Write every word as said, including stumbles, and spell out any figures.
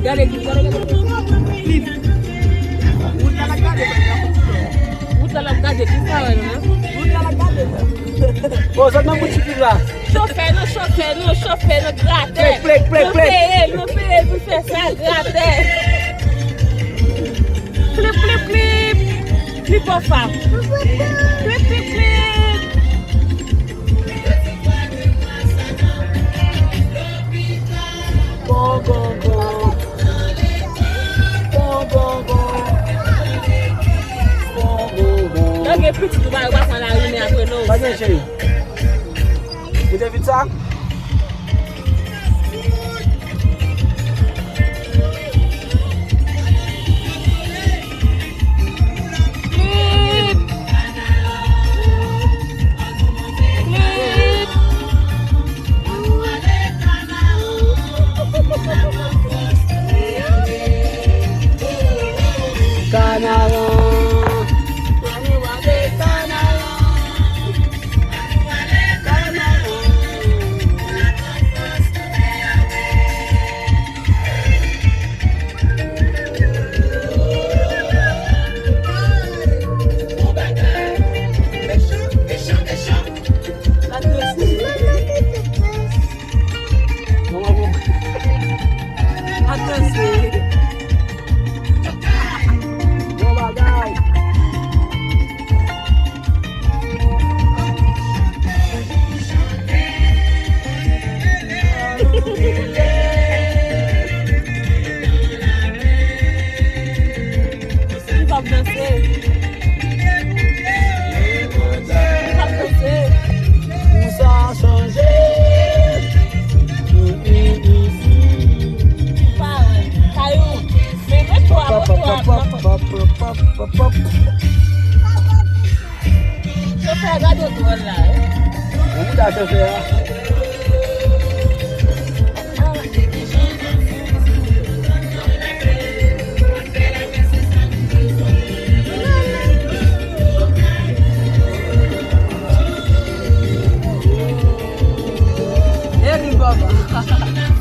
Gade, gade, gade. Wout la l ap gade, men. Wout la l ap gade, ki sa wè nou, men? Wout la l ap gade, men. O, zòt nan bout chipit la. Chofè nou, chofè nou, chofè nou, gratè. Plek, plek, plek, plek. Nou peye, nou peye pou fè sa, gratè. Plip, plip, plip. Plip, pòfa. Plip, plip, plip. Bon, bon, bon. Bon, bon, bon. Bon, bon, bon. Lè w gen pitit ou pa, ou pa pran lari men apre non. Pa gen cheri. Ou te vin sa? Kanaran. Bon bagay. Li p ap danse. Li p ap danse. Pou sa chanje. Pa wè. Kayou. Men mwen twa, mwen twa. Chofè a gade dwòl la, wi. Mwen mouda chofè a. E li baba.